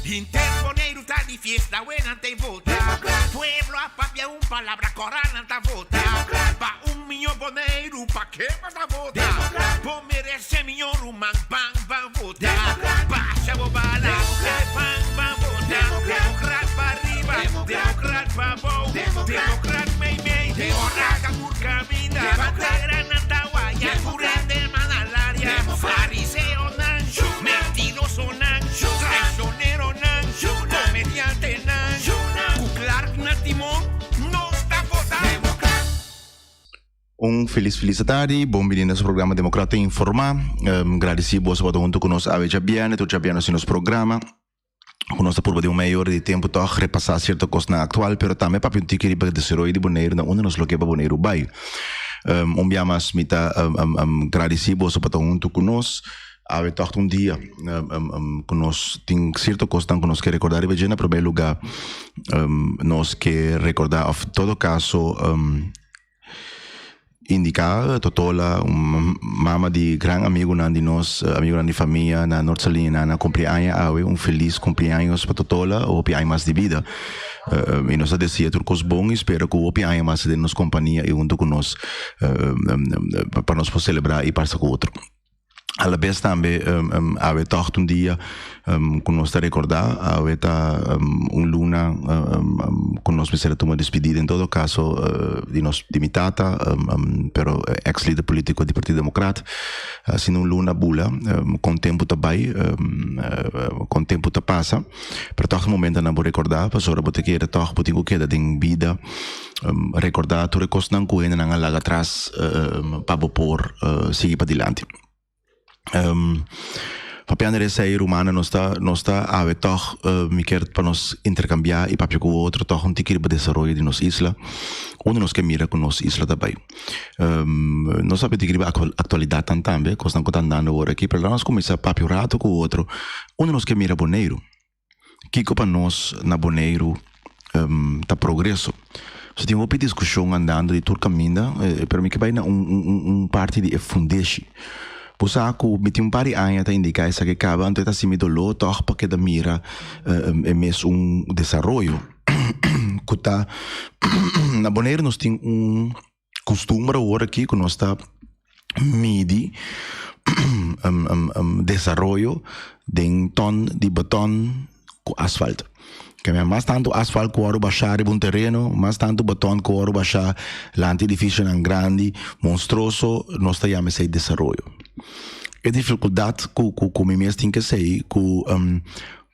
Henter Boneiru ta di fiesta awe nan ta e vota. Pueblo a papia un palabra kora nan ta vota. Pa un miño Boneiru pa ke bo ta vota? Bo merese miño ruman ban ban vota. Basha bo bala e ban ban vota. Demokrat pa riba demokrat pa bou demokrat mei mei ora ta tur kaminda. Bandera nan ta waya tur hende man alaria. Fariseonan mentirosonan. Traicioneronan, comediantenan, cu Clark na timon, nos ta vota Democrat. Un felis felis atardi, bon bini na su programa Democrata Informa. Um, gradeci boso pa ta hunto cu nos awe djabierne, tur djabierne nos tin nos programa. Cu nos ta purba den un media ora di tempo toch repasa cierto cosnan actual, pero tambe papia un tiki riba desaroyo di Boneiru na unda nos lo ke pa Boneiru bay. Um, un bia mas mi ta um, um, um, gradeci boso pa ta hunto cu nos. Awe tòg ta un dia ku nos tin sierto kosnan ku nos ke rekordá riba dje. Na promé lugá nos ke rekordá òf todo kaso indiká Totola, un mama di gran amigunan di nos, amigunan di famia na Nort Saliña nan a kumpli aña awe. Un felis kumpliaños pa Totola, hopi aña mas di bida. I nos ta desea tur kos bon i spera ku hopi aña mas den nos kompania i huntu ku nos pa nos por selebrá i pasa ku otro. Alabes tambe awe tòg un dia ku nos ta rekordá, awe ta un luna ku nos mester a tuma despedida en todo kaso di nos di mi tata pero eks lider polítiko di Partido Demokrat. Asina un luna bula kon tempu ta bai kon tempu ta pasa pero tòg e momentonan bo rekordá pasobra bo ta kere tòg bo tin ku keda den bida Rekordá tur e kosnan ku hendenan a laga atras pa bo por sigui padilanti. Papiando di esei rumannan nos ta nos ta awe tòg mi kier pa nos interkambiá i papia ku otro tòg un tiki riba desaroyo di nos isla unda nos ke mira ku nos isla ta bai. Nos papia tiki riba aktualidatnan tambe kosnan ku ta andando awor aki pero laga nos kuminsá papia un rato ku otro unda nos ke mira Boneiru. Kiko pa nos na Boneiru ta progreso? So tin hopi diskushon andando di tur kaminda, pero mi ke bai na un un un parti di e fundeshi. Bo sa ku mi tin un par di aña ta indiká esaki kaba, anto e ta hasi mi doló tòg pa keda mira e mes un desaroyo ku ta na Boneiru nos tin un Kustumber awor aki ku nos ta midi desaroyo den ton di beton ku asfalt. Keme mas tantu asfalt ku wòrdu bashá riba un tereno, mas tantu beton ku wòrdu bashá lanti edifisionan grandi, monstroso, nos ta yama esei desaroyo. E difikultat ku ku mi mes tin kesei ku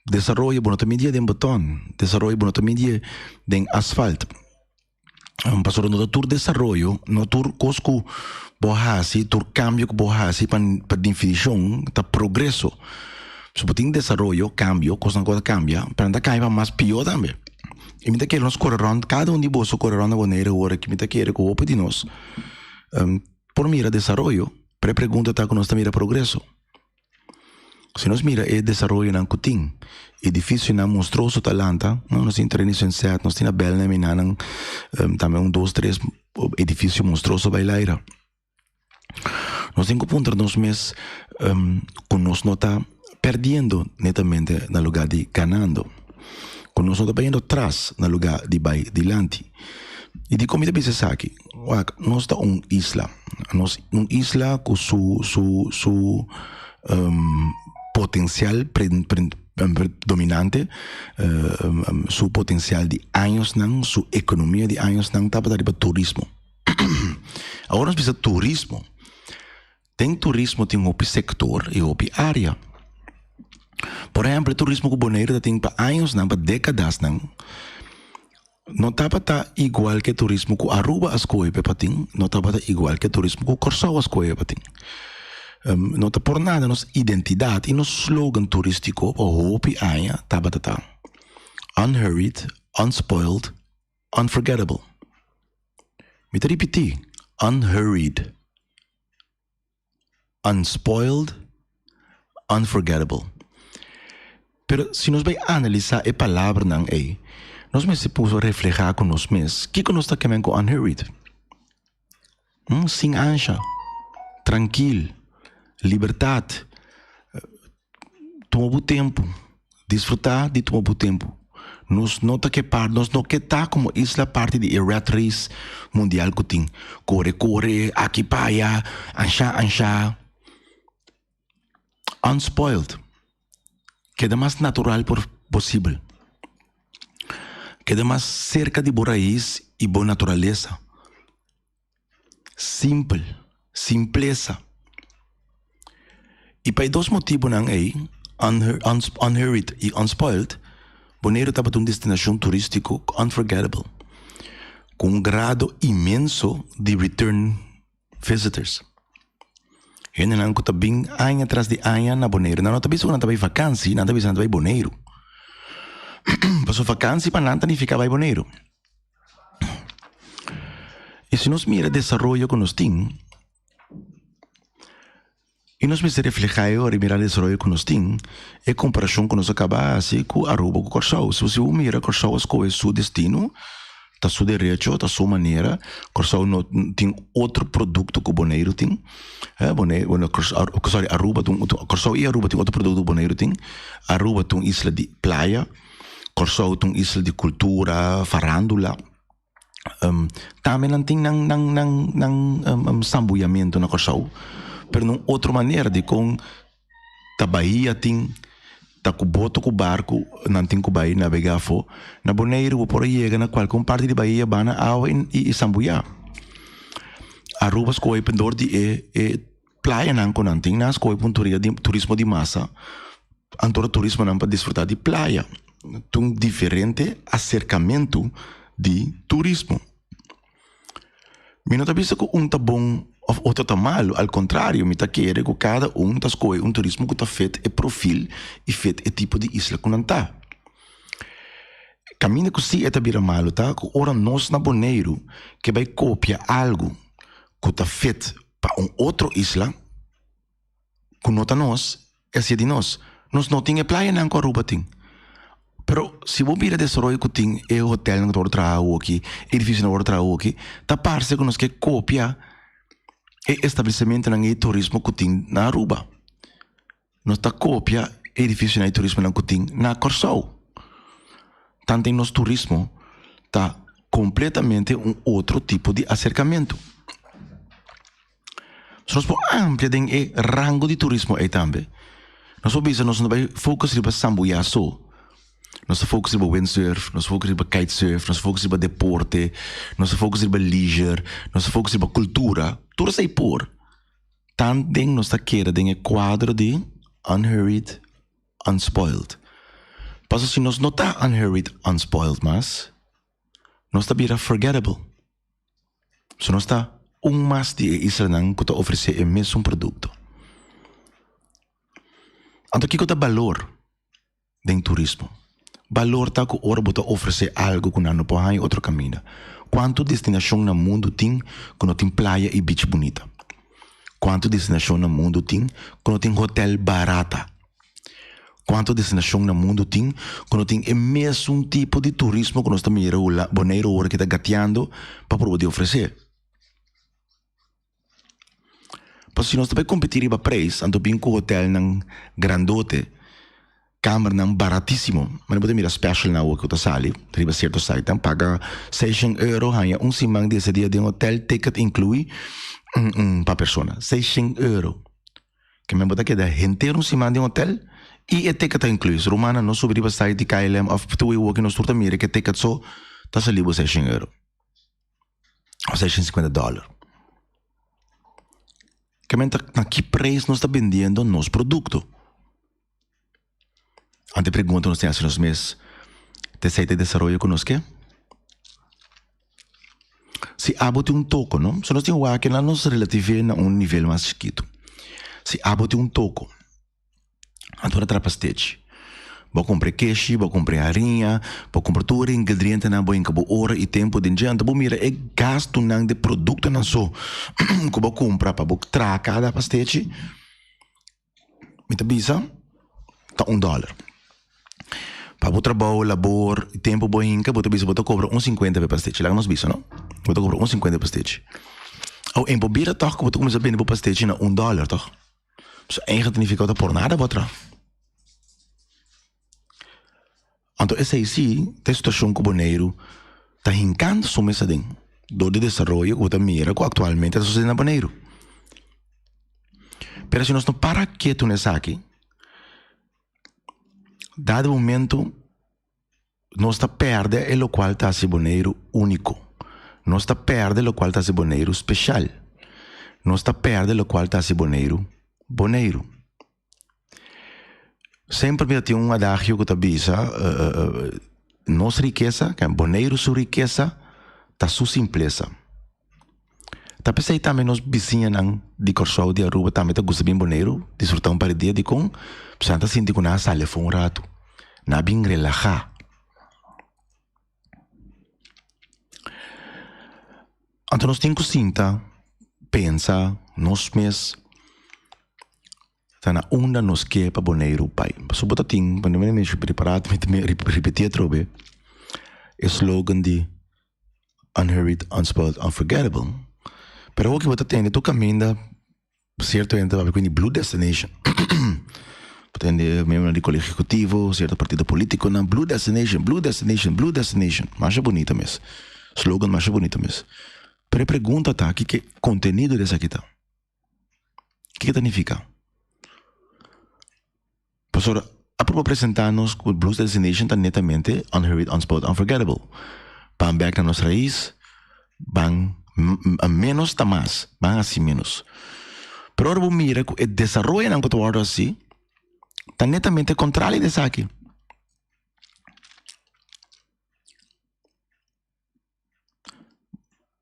desaroyo bo no ta midié den beton, desaroyo bo no ta midié den asfalt. Pasobra no ta tur desaroyo, no tur kos ku bo hasi, tur kambio ku bo hasi pa pa definishon ta progreso. So bo tin desaroyo, kambio, kosnan ku ta kambia, pero nan ta kambia pa mas pió tambe. I mi ta kere nos kore rònt, kada un di boso kore rònt na Bonaire awor aki, mi ta kere ku hopi di nos por mira desaroyo, pero e pregunta ta ku nos ta mira progreso. Si nos mira e desaroyonan ku tin, edifisionan monstruoso ta lanta, no, nos tin Training Sunset, nos tin na Belnem i nanan tambe un dos tres edifisio monstruoso bai laira. Nos tin ku puntra nos mes ku nos no ta perdiendo netamente na lugar di ganando, ku nos no ta bayendo tras na lugar di bai dilanti. I dikon mi ta bisa esaki? Wak, nos ta un isla. Nos un isla ku su su su potensial predominante, su potensial di añosnan, su ekonomia di añosnan tabata riba turismo. Awor nos bisa turismo. Den turismo tin hopi sektor i hopi área. Por ehèmpel, e turismo ku Boneiru ta tin pa añosnan, pa dékadasnan, no tabata igual ku e turismo ku Aruba a skohe pa tin, no tabata igual ku e turismo ku Kòrsou a skohe pa tin. No ta por nada nos identidat i nos slogan turístiko pa hopi aña tabata ta, Unhurried, unspoiled, unforgettable. Mi ta ripití, unhurried. Unspoiled, unforgettable. Pero si nos bai analisá e palabranan ei, nos mester puso reflehá ku nos mes kiko nos ta kemen ku unhurried. Sin ansha, trankil, libertat, tuma bo tempu. Disfrutá di tuma bo tempu. Nos no ta ke par, nos no ke ta komo isla parti di e rat race mundial ku tin. Kore kore, aki pa aya, anshá anshá. Unspoiled. Keda mas natural por posibel. Keda mas serka di bo rais i bo naturalesa. Simpel, simplesa. I pa e dos motibunan ei, unhurried i unspoiled, Boneiru tabata un destinashon turístiko unforgettable, ku un grado inmenso di return visitors. Hendenan ku ta bin aña tras di aña na Boneiru, nan no ta bisa ku nan ta bai vakansi, nan ta bisa nan ta bai Boneiru. Pasobra vakansi pa nan ta nifiká bai Boneiru. I si nos mira desaroyo ku nos tin, i nos mester reflehá e ora i mira desaroyo ku nos tin, e komparashon ku nos a kaba hasi ku Aruba ku Kòrsou. Si bo mira Kòrsou a skohe su destino, ta su derecho, ta su manera. Kòrsou no tin otro produkto ku Boneiru tin. Boneiru, sorry, Aruba tin, Kòrsou i Aruba tin otro produkto ku Boneiru tin. Aruba ta un isla di playa. Kòrsou ta un isla di kultura, farándula. Tambe nan tin nan nan nan nan sambuyamentu na Kòrsou, pero na un otro manera dikon ta bahia tin, ta ku boto ku barku nan tin ku bai nabegá afó. Na Boneiru bo por a yega na kualke un parti di bahia bana awa i sambuyá. Aruba skohe dor di e e playanan ku nan tin, nan a skohe pa un turismo di masa. Anto turismonan pa disfrutá di playa. Ta un diferente aserkamentu di turismo. Mi no ta bisa ku un ta bon òf otro ta malu, al kontrario mi ta kere ku kada un ta skohe un turismo ku ta fit e profil i fit e tipo di isla ku nan ta. Kaminda ku si e ta bira malu ta ku ora nos na Boneiru ke bai kopia algu ku ta fit pa un otro isla, ku no ta nos, e hasié di nos. Nos no tin e playanan ku Aruba tin. Pero si bo mira desaroyo ku tin e hotelnan ku ta wòrdu traha awoki, e edifisionan ku ta wòrdu traha awoki, ta parse ku nos ke kopia e establesimentonan i e turismo ku tin na Aruba. Nos ta kopia e edifisionan i turismonan ku tin na Kòrsou. Tanten nos turismo ta kompletamente un otro tipo di aserkamentu. So nos por amplia den e rango di turismo ei tambe. Nos por bisa nos no ta bai focus riba sambuyá so. Nos ta focus riba windsurf, nos ta focus riba kitesurf, nos ta focus riba deporte, nos ta focus riba leisure, nos ta focus riba cultura. Tur esei por. Tant den nos ta keda den e cuadro di unhurried, unspoiled. Pasobra si nos no ta unhurried, unspoiled mas, nos ta bira forgettable. So nos ta un mas di e islanan ku ta ofresé e mesun produkto. Anto kiko ta balor den turismo? Balor ta ku ora bo ta ofresé algu ku nan no por haña otro kaminda. Kuantu destinashon na mundu tin ku no tin playa i beach bunita? Kuantu destinashon na mundu tin ku no tin hotel barata? Kuantu destinashon na mundu tin ku no tin e mesun tipo di turismo ku nos ta mira hula Boneiru ora ki ta gatiando pa proba di ofresé? Pasobra si nos ta bai kompetí riba preis, anto bin ku hotelnan grandote, kamernan baratísimo. Manera bo ta mira specialnan awor ku ta sali riba sierto sitenan, paga seishent euro haña un siman di ese dia den hotel, ticket inkluí, pa persona. Seishent euro. Ke men bo ta keda henter un siman den hotel i e ticket ta inkluí. So rumannan no subi riba site di KLM of TUI woki nos tur ta mira ke ticket so ta sali bo seishent euro of seishent sinkuenta dòler. Ke men ta na ki preis nos ta bendiendo nos produkto? Ante pregunta nos tin hasi nos mes, ta esei ta e desaroyo ku nos ke? Si abo tin un toko, no? So nos tin wak nan nos relativ'é na un nivel mas chikitu. Si abo tin un toko, anto bo ta traha pastechi. Bo kumpra e keshi, bo kumpra e hariña, bo kumpra tur e ingredientenan, bo hinka bo ora i tempu den dje, anto bo mira e gastunan di produktonan so ku bo kumpra pa bo traha kada pastechi. Mi ta bisa ta un dòler. Pa bo trabou, labor i tempu bo hinka bo ta bisa bo ta kobra un sinkuenta pa e pastechi. Laga nos bisa no. Bo ta kobra un sinkuenta pa e pastechi. Awo en por bira tòg ku bo ta kuminsá bende bo pastechi na un dòler tòg. So eigenlijk ta nifiká bo ta por nada bo traha. Anto esei sí ta e situashon ku Boneiru ta hinkando su mes aden dor di desaroyo ku bo ta mira ku aktualmente ta sosede na Boneiru. Pero si nos no para ketu na esaki, dado momento nos ta pèrdè e lokual ta hasi Boneiru úniko. Nos ta pèrdè lokual ta hasi Boneiru speshal. Nos ta pèrdè lokual ta hasi Boneiru, Boneiru. Semper mi ta tin un adagio ku ta bisa, nos rikesa, Boneiru su rikesa ta su simplesa. Ta p'esei tambe nos bisiñanan di Kòrsou, di Aruba tambe ta gusta bin Boneiru disfrutá un par di dia dikon pasobra nan ta sinti ku nan a sali afó un ratu, nan a bin relahá. Anto nos tin ku sinta pensa nos mes ta na unda nos ke pa Boneiru bai. Pasobra bo ta tin, mi prepará mi ripití atrobe e slogan di. Unhurried, unspoiled, unforgettable. Pero awor ki bo ta tende tur kaminda sierto hende ta papia ku di Blue Destination. Bo ta tende miembronan di Kolegio Ehekutivo, sierto partido politikonan, Blue Destination, Blue Destination, Blue Destination. Masha bunita mes. Slogan masha bunita mes. Pero e pregunta ta kiko e kontenido di esaki ta? Kiko ta nifiká? Pasobra a proba presentá nos ku Blues Destination ta netamente Unhurried, Unspoiled, Unforgettable. Ban bèk na nos rais, ban ménos ta mas, ban hasi ménos. Pero ora bo mira ku e desaroyonan ku ta wòrdu hasi ta netamente kontrali di esaki.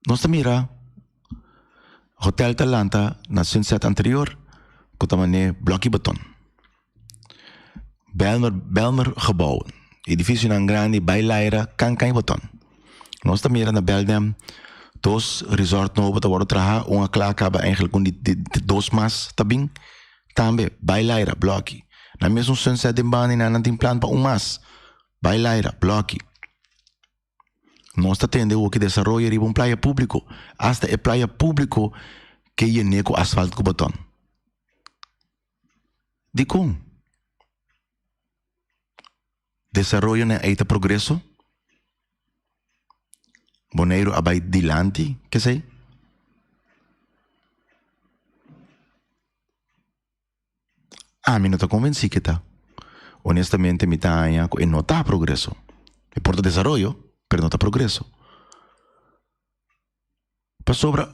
Nos ta mira hotel ta lanta na sunset anterior ku ta mane bloki beton. Bijlmer Bijlmer gebouw, edificionan grandi bai laira kan kan beton. Nos ta mira na Beldam dos resort nobo ta wòrdu traha, un a kla kaba eigenlijk un di dos mas ta bin. Tambe bai laira bloki. Na mesun sunset den banda nan tin plan pa un mas bai laira bloki. Nos ta tende hoki desaroyo riba un playa públiko, asta e playa públiko ke yené ku asfalt ku beton. Dikon? Desaroyonan ei ta progreso? Boneiru a bai dilanti kesei? Ami no ta konvensí ke ta. Honestamente mi ta haña ku e no ta progreso. E por ta desaroyo, pero no ta progreso. Pasobra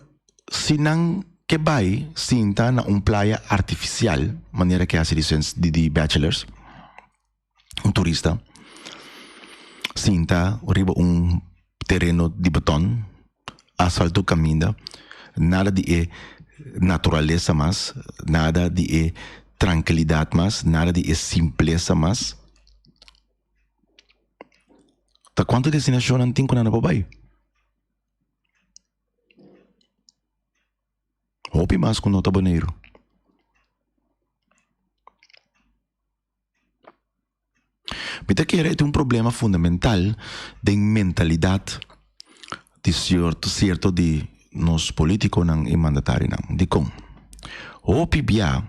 si nan ke bai sinta na un playa artifisial, manera ke hasi di di Bachelors, un turista sinta riba un tereno di beton, asfalto kaminda, nada di e naturalesa mas, nada di e trankilidat mas, nada di e simplesa mas. Ta kuantu destinashonnan tin ku nan no por bai? Hopi mas ku no ta Boneiru. Mi ta kere e tin un problema fundamental den mentalidat di sierto sierto di nos politikonan i mandatarionan. Dikon? Hopi bia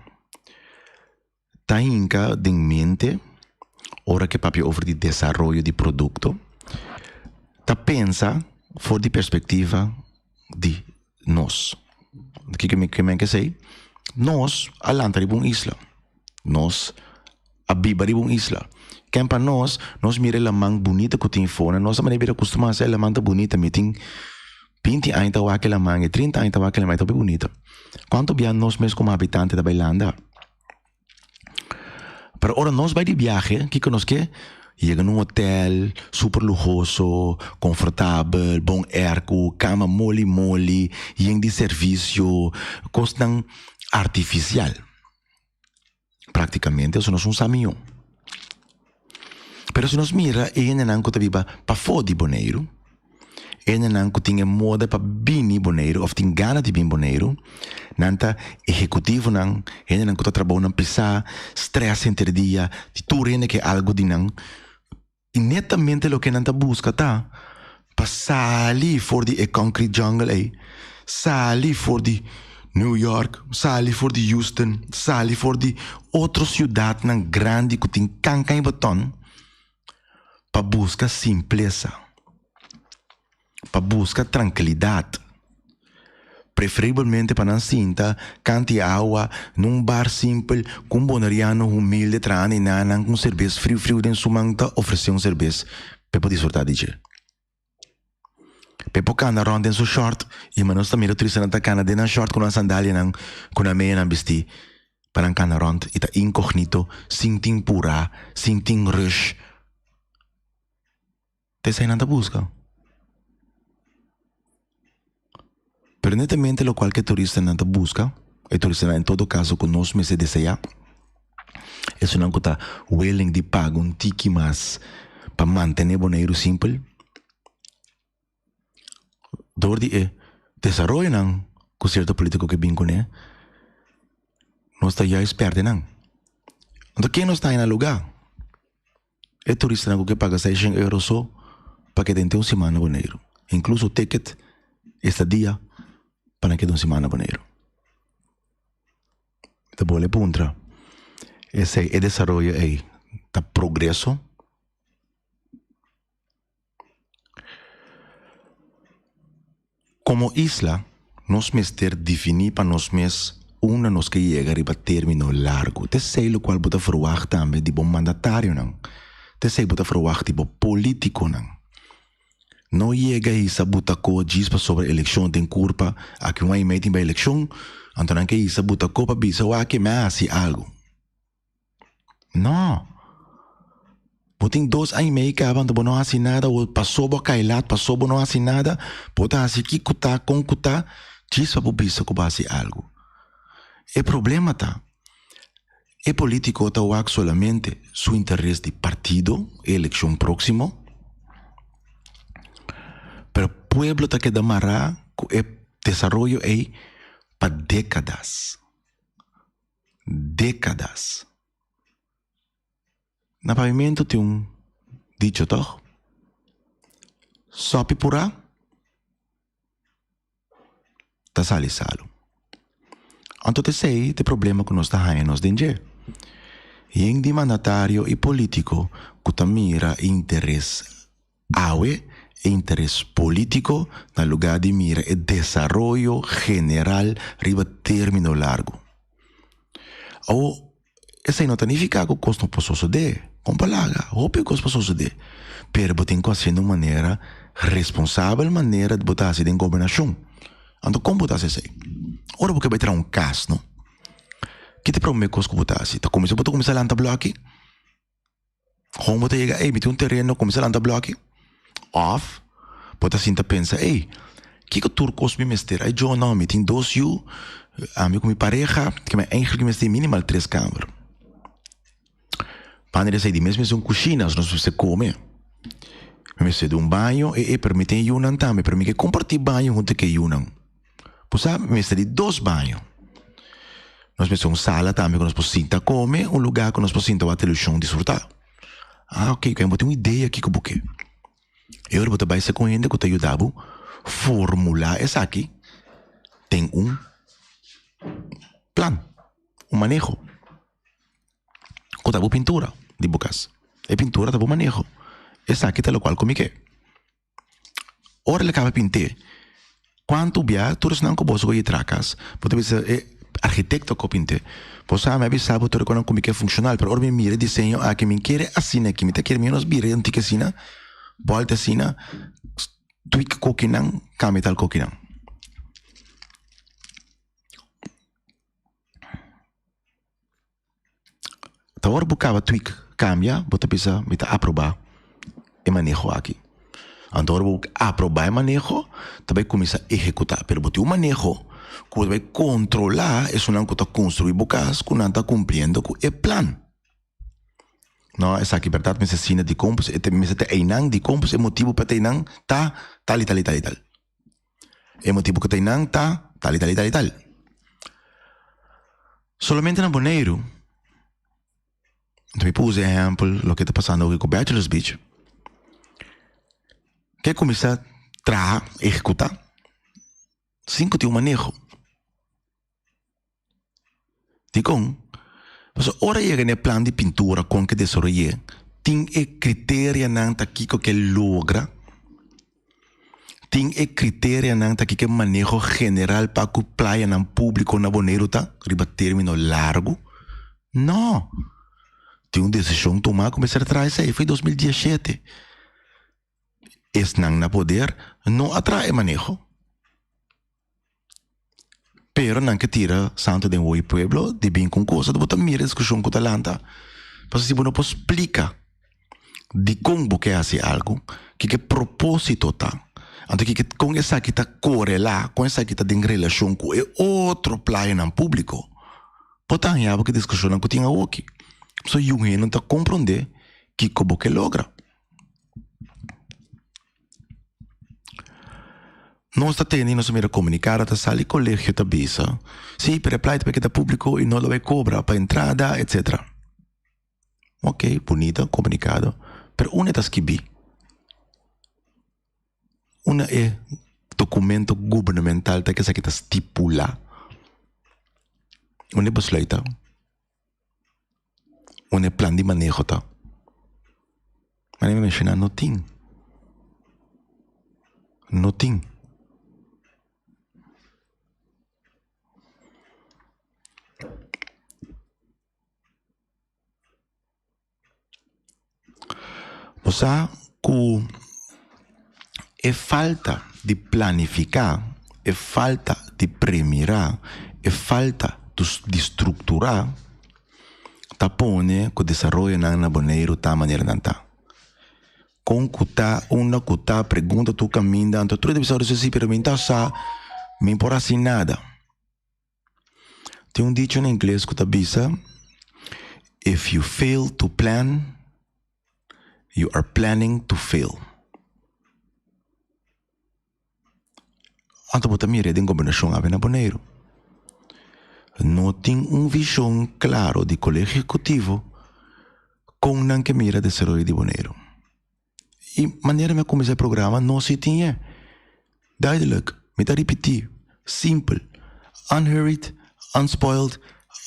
ta hinka den mente ora ke papia over di desaroyo di produkto, ta pensa for di perspektiva di nos. Kiko mi ke men ke esei? Nos a lanta riba un isla. Nos a biba riba un isla. Ken pa nos, nos mira e laman bunita ku tin fona, nos ta manera bira kustumá sa e laman ta bunita. Mi tin binti aña ta wak e laman ei, trinta aña ta wak e laman ei, ta hopi bunita. Kuantu bia nos mes komo habitante ta bai landa? Pero ora nos bai di biahe, kiko nos ke? Yega na un hotel super luhoso, konfortabel, bon airco, kama moli moli, yen di servisio, kosnan artifisial. Praktikamente eso nos un sa mihó. Pero si nos mira e hendenan ku ta biba pafó di Boneiru, e hendenan ku tin e moda pa bini Boneiru òf tin gana di bini Boneiru, nan ta ehekutivonan, hendenan ku ta trabounan pisá, strès henter dia, di tur hende ke algu di nan. I netamente loke nan ta buska ta pa sali for di e concrete jungle ei, sali for di New York, sali for di Houston, sali for di otro siudatnan grandi ku tin kankan i baton. Pa buska simplesa, pa buska trankilidat, preferibelmente pa nan sinta kanti awa na un bar simpel ku un boneriano humilde trahando i nan ku un serbes friu friu den su man ta ofresé un serbes pa e por disfrutá di dje. Pa e por kanda rònt den su shòrt i ma nos ta mira turistanan ta kana den nan shòrt ku nan sandalianan ku nan meyanan bistí pa nan kana rònt i ta inkognito sin tin purá sin tin rush. Ta esei nan ta buska. Pero netamente lokual ku e turistanan ta buska, e turistanan en todo kaso ku nos mester deseá, esunnan ku ta willing di paga un tiki mas pa mantené Boneiru simpel, dor di e desaroyonan ku sierto politiko ke bin kuné, nos ta juist pèrdè nan. Anto ken nos ta haña na lugá? E turistanan ku ke paga seishen euro so pa keda henter un siman na Boneiru, inkluso ticket, estadia pa nan keda un siman na Boneiru. Mi ta bole puntra, esei e desaroyo ei ta progreso? Komo isla, nos mester definí pa nos mes unda nos ke yega riba término largu. Ta esei lokual bo ta ferwagt tambe di bo mandatarionan. Ta esei bo ta ferwagt di bo polítikonan. No yega hisa butakó djis pasobra elekshon den kurpa, aki un aña i mei tin bai elekshon, anto nan ke hisa butakó pa bisa wak mi a hasi algu. No. Bo tin dos aña y medio caba anto bo no haci nada o paso bo a cay laat, paso bo no haci nada, bo ta haci kico ta, con cu ta, djis pa bo bisa cu bo haci algo. E problema ta, e politico ta wak solamente su interes di partido, e eleccion proximo, pero pueblo ta keda mara cu e desaroyo ey pa decadas. Décadas. Na pavimento tin un dicho toch? Sopi purá ta sali salu. Anto ta esei ta e problema ku nos ta haña nos den dje. Yen di mandatario i polítiko ku ta mira interes Awe e interes politico na lugar di mira e desaroyo general riba termino largo. Awo, esey no ta nifica cu cos no por sosode. Con pa laga, hopi cos por sosode. Pero bo tin cu haci na un manera responsabel manera bo ta haci den gobernacion. Anto con bo ta haci esey? Ora bo ke bay traha un cas, no? Ki ta e prome cos cu bo ta haci? Ta cuminsa bo ta cuminsa lanta bloki? Kon bo ta yega, ey, mi tin un tereno, kuminsá lanta blòki? Òf bo ta sinta pensa, ey, kiko tur kos mi mester? Ay, djo, no, mi tin dos yu, ami ku mi pareha, ke mi eigentlik mester minimal tres kamer. Banda di esei, di mes mester un kushina, nos mester kome. Mi mester di un baño, ey, ey, pero mi tin e yunan tambe, pero mi ke kompartí baño huntu ku e yunan. Bo sa, mi mester di dos baño. Nos mester un sala tambe ku nos por sinta kome, un lugá ku nos por sinta wak televishon disfrutá. Ah, ok, bo tin un idea kiko bo ke. E ora bo ta bai ser ku un hende ku ta yuda bo formulá esaki den un plan, un maneho. Ku ta bo pintura di bo kas. E pintura ta bo maneho. Esaki ta lokual ku mi ke. Ora el a kaba pint'é, kuantu bia tur esnan ku boso ku a yitra kas, bo ta bisa e arkitekto ku a pint'é, Bo sa mi a bisa bo tur e konan ku mi ke funshonal, pero ora mi mira e diseño aki mi kere asina aki, mi ta kere menos bira un tiki asina, bòlta asina, tweak kokinan, kambia tal kokinan. Ta ora bo kaba tweak kambia bo ta bisa mi ta aproba e maneho aki. Anto ora bo aproba e maneho ta bai kuminsá ehekutá. Pero bo tin un maneho ku bo ta bai kontrolá esunnan ku ta konstruí bo kas ku nan ta kumpliendo ku e plan. No, esaki bèrdat mester asina dikon pues e mester ta einan dikon pues e motibu pa ta einan ta tal i tal i tal i tal. E motibu ku ta einan ta tal i tal i tal i tal. Solamente na Boneiru, anto mi por usa e ehèmpel loke ta pasando awe ku Bachelors Beach, ke kuminsá traha, ehekutá, sin ku tin un maneho. Dikon? Pasobra ora yega na e plan di pintura kon ke desaroy'é. Tin e kriterianan ta kiko ke logra? Tin e kriterianan ta kiko e maneho general pa ku playanan públiko na Boneiru ta riba término largu? No! Tin un desishon tumá ku mester traha esei for 2017. Esnan na poder no a traha e maneho. Pero nan ke tira santo den woyo pueblo di bin ku un kosa bo ta mira e diskushon ku ta lanta. Pasobra si bo no por splika dikon bo ke hasi algu, kiko e propósito ta, anto kiko kon esaki ta korelá, kon esaki ta den relashon ku e otro playanan públiko, bo ta haña bo ku e diskushonnan ku tin awoki. Pasobra yu hende no ta komprondé kiko bo ke logra. Nos ta tende y nos ta mira comunicado ta sali colegio ta bisa si pero e playa ta pa keda publico y no lo bay cobra pa entrada etcetera. Ok bunita comunicado pero unda e ta skibi? Unda e documento gubernamental ta esaki ta stipula? Unda e besluit ta? Unda e plan di maneho ta? Manera mi menshoná no tin. No tin. Bo sa ku e falta di planifiká, e falta di premirá, e falta di strukturá ta pone ku desaroyonan na Boneiru ta manera nan ta. Kon ku ta, unda ku ta, pregunta tur kaminda, anto tur e ta bisa si pero mi ta sa, mi por hasi nada. Tin un dicho na ingles ku ta bisa, If you fail to plan, you are planning to fail. Anto bo ta mira den gobernashon awe na Boneiru. No tin un vishon klaro di Kolegio Ehekutivo kon nan ke mira desaroyo di Boneiru. I manera mi a kuminsá e programa no si tin e. Duidelijk, mi ta ripití, simpel, unhurried, unspoiled,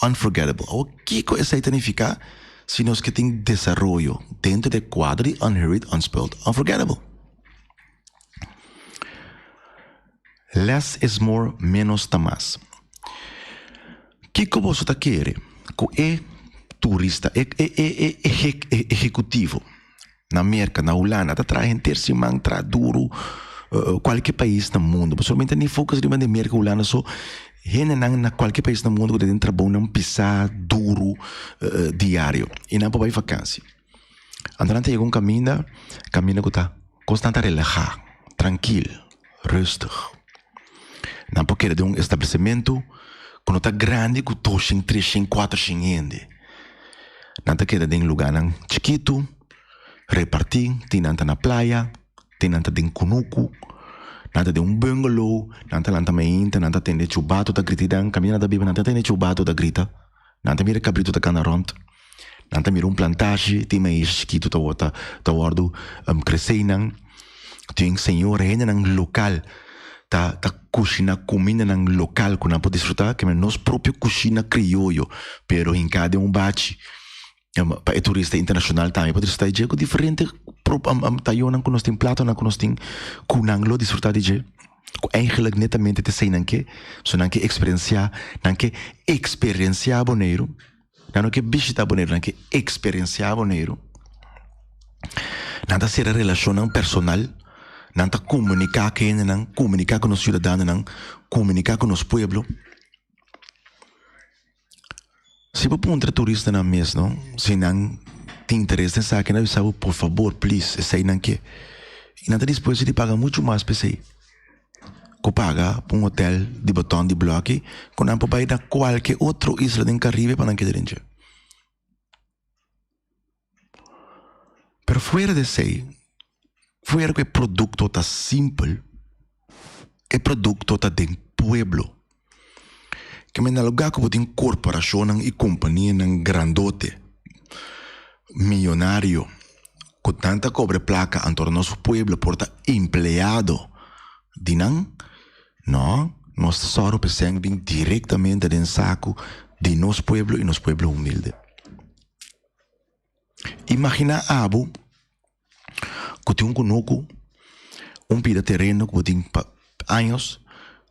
unforgettable. Awor kiko esei ta nifiká si nos ke tin desaroyo dentro di e kuadro di unhurried, unspoiled, unforgettable? Less is more, ménos ta mas. Kiko boso ta kere ku e turista, e e e ehekutivo na Merka, na Hulanda ta traha henter siman, traha duru, kualke pais na mundu. Pasobra mi ta ni focus riba di Merka, Hulanda so, hendenan na kualke pais na mundu ku ta den trabounan pisá, duru, diario i nan por bai vakansi. Anto nan ta yega un kaminda, kaminda ku ta kosnan ta relahá, trankil, rustig. Nan por keda den un establesimentu ku no ta grandi ku doshen, treshen, kuatershen hende. Nan ta keda den lugánan chikitu, repartí, tin nan ta na playa, tin nan ta den kunuku, nan ta den un bungalow, nan ta lanta mainta, nan ta tende chubato ta grita einan, kaminda nan ta biba nan ta tende chubato ta grita, nan ta mira kabritu ta kana rònt, nan ta mira un plantashi, tin maishi chikitu ta wòrdu ta wòrdu kresé einan, tin señora hendenan lokal ta ta kushina kumindanan lokal ku nan por disfrutá, kimen nos propio kushina krioyo, pero hinká den un bachi. Pa e turista internashonal tambe por disfrutá di dje ku diferente tayónan ku nos tin, platonan ku nos tin ku nan lo disfrutá di dje. Ku eigenlik netamente ta esei nan ke. So nan ke eksperensiá, nan ke eksperensiá Boneiru. Nan no ke bishitá Boneiru, nan ke eksperensiá Boneiru. Nan ta sera relashonnan personal, nan ta komuniká ku hendenan, komuniká ku nos siudadanonan, komuniká ku nos pueblo. Si bo puntra turistanan mes no, si nan tin interes den esaki, nan a bisa bo por fabor, please, esei nan ke. I nan ta dispuesto di paga muchu mas pa esei ku paga pa un hotel di baton di bloki ku nan por bai na kualke otro isla den Karibe pa nan keda den dje. Pero fuera di esei, fuera ku e produkto ta simpel, e produkto ta den pueblo. Ke menda lugá ku bo tin korporashonnan i kompanianan grandote, miyonario, ku nan ta kobra e plaka anto nos pueblo por ta empleado di nan, no, nos ta sòru pa esei bin direktamente den saku di nos pueblo i nos pueblo humilde. Imaginá abo ku tin un kunuku, un pida tereno ku bo tin pa años,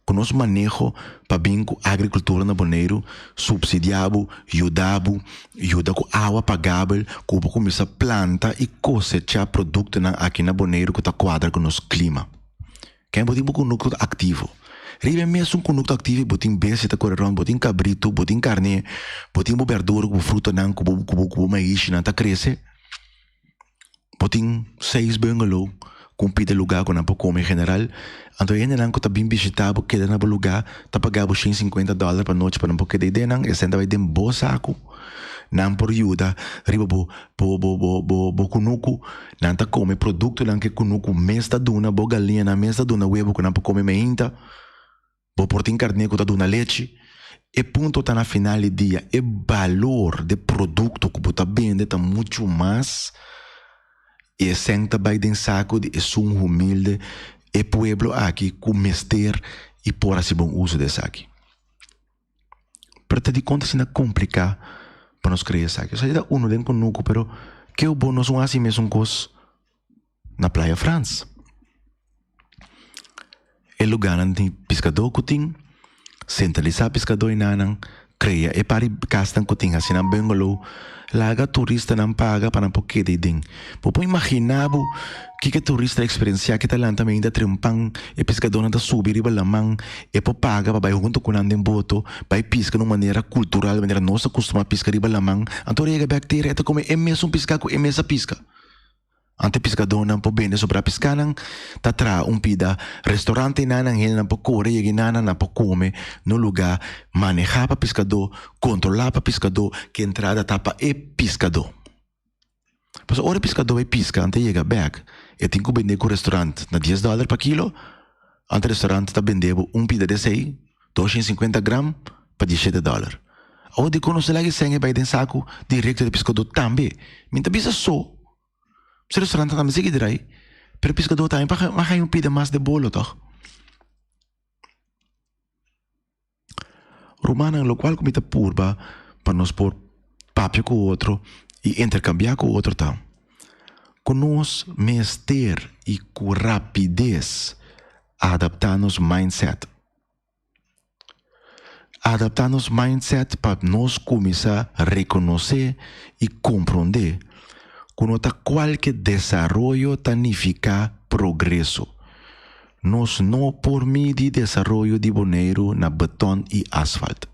ku nos maneho pa bin ku agrikultura na Boneiru, supsidiá bo, yuda bo, yuda ku awa pagabel, ku bo kuminsá planta i kosechá produktonan aki na Boneiru ku ta kuadra ku nos klima. Ken bo tin bo kunukto aktivo? Riba e mesun kunukto aktivo bo tin bestia ta kore rònt, bo tin kabritu, bo tin karné, bo tin bo bèrdura ku bo frutanan, ku bo ku bo ku bo maishinan ta krese. Bo tin seis bungalow ku un pida lugá ku nan por kome general. Anto e hendenan ku ta bin bishitá bo keda na bo lugá ta paga bo shen sinkuenta dòler pa nochi pa nan por keda ei den nan. Esei ta bai den bo saku. Nan por yuda riba bo bo bo bo bo bo kunuku. Nan ta kome produktonan ku e kunuku mes ta duna, bo galiñanan mes ta duna webu ku nan por kome meinta. Bo por tin karné ku ta duna lechi. E punto ta na final di dia e balor di produkto ku bo ta bende ta muchu mas i e sèn ta bai den saku di esun humilde, e pueblo aki ku mester i por hasi bon uso di esaki. Pero ta dikon ta asina kompliká pa nos krea esaki? Esaki ta unu den kunuku pero ke bo nos un hasi mesun kos na Playa Frans? E lugánan di piskadó ku tin, sentralisá piskadó enanan, krea e par di kasnan ku tin hasi nan bungalow, laga turistanan paga pa nan por keda ei den. Bo por imaginá bo kiko e turista a eksperensiá ke ta lanta mainta trempan, e piskadónan ta subi riba laman, e por paga pa bai huntu ku nan den boto, bai piska na un manera kultural manera nos ta kustumá piska riba laman, anto ora e yega bèk tera e ta kome e mesun piská ku e mes a piska. Ante piskadónan por bende sobrá piskánan, ta traha un pida restorante einan, hendenan por kore yega einan, nan por kome na un lugá manehá pa piskadó, kontrolá pa piskadó, ku entrada ta pa e piskadó. Pasobra ora e piskadó bai piska ante e yega bèk, e tin ku bende ku restorant na dies dòler pa kilo, ante restorant ta bende bo un pida di esei, 250 gram, pa diesshete dòler. Awor dikon nos ta laga e sèn e bai den saku direkto di piskadó tambe? Mi ta bisa so. Si restaurant tambe sigui drai, pero piskadó tambe pa pa haña un pida mas de bolo tòg. Rumannan, lokual ku mi ta purba pa nos por papia ku otro i interkambiá ku otro ta ku nos mester i ku rapides adaptá nos mindset. Adaptá nos mindset pa nos kuminsá rekonosé i komprondé ku no ta kualke desaroyo ta nifiká progreso. Nos no por midi desaroyo di Boneiru na beton i asfalt.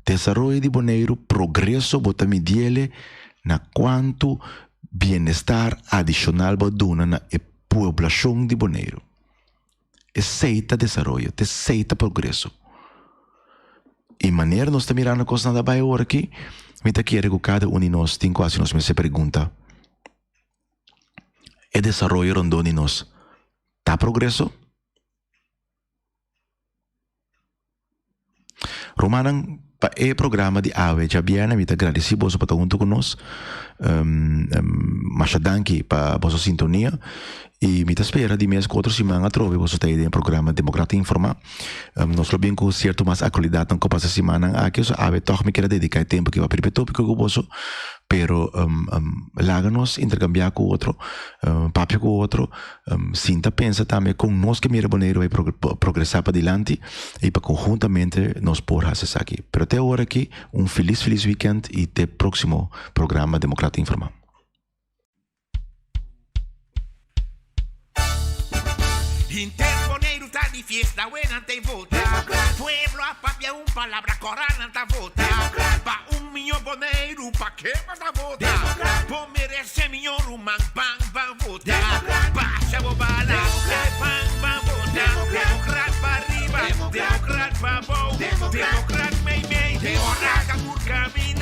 Desaroyo di Boneiru, progreso bo ta midiele na kuantu bienestar adishonal bo a duna na e poblashon di Boneiru. Esei ta desaroyo, esei ta progreso. I manera nos ta mirando kosnan ta bai awor aki, mi ta kere ku kada un di nos tin ku hasi nos mes e pregunta, E desaroyo rondó di nos ta progreso? Rumannan, pa e programa di awe djabièrnè mi ta gradisí boso pa ta huntu ku nos. Masha danki pa boso sintonia i mi ta spera di mes ku otro siman atrobe boso ta ei den e programa Demokrata Informá. Nos lo bin ku sierto mas aktualidatnan ku a pasa simannan aki, so awe tòg mi kier a dediká e tempu aki pa pripe tópiko ku boso. Pero laga nos interkambiá ku otro, papia ku otro. Sinta pensa tambe kon nos ke mira Boneiru bai progresá padilanti i pa konhuntamente nos por hasi esaki. Pero te awor aki un felis felis weekend i te próksimo programa Demokrata Informá. Henter Boneiru ta di fiesta we nan ta vota. Pueblo a papia un palabra kora nan ta vota. Pa un miño Boneiru pa ke mas ta vota. Bo merece miño ruman ban ban vota. Basha bo bala e ban ban vota. Democrat pa riba, democrat pa bou, democrat mei mei. Ora ka tur kaminda.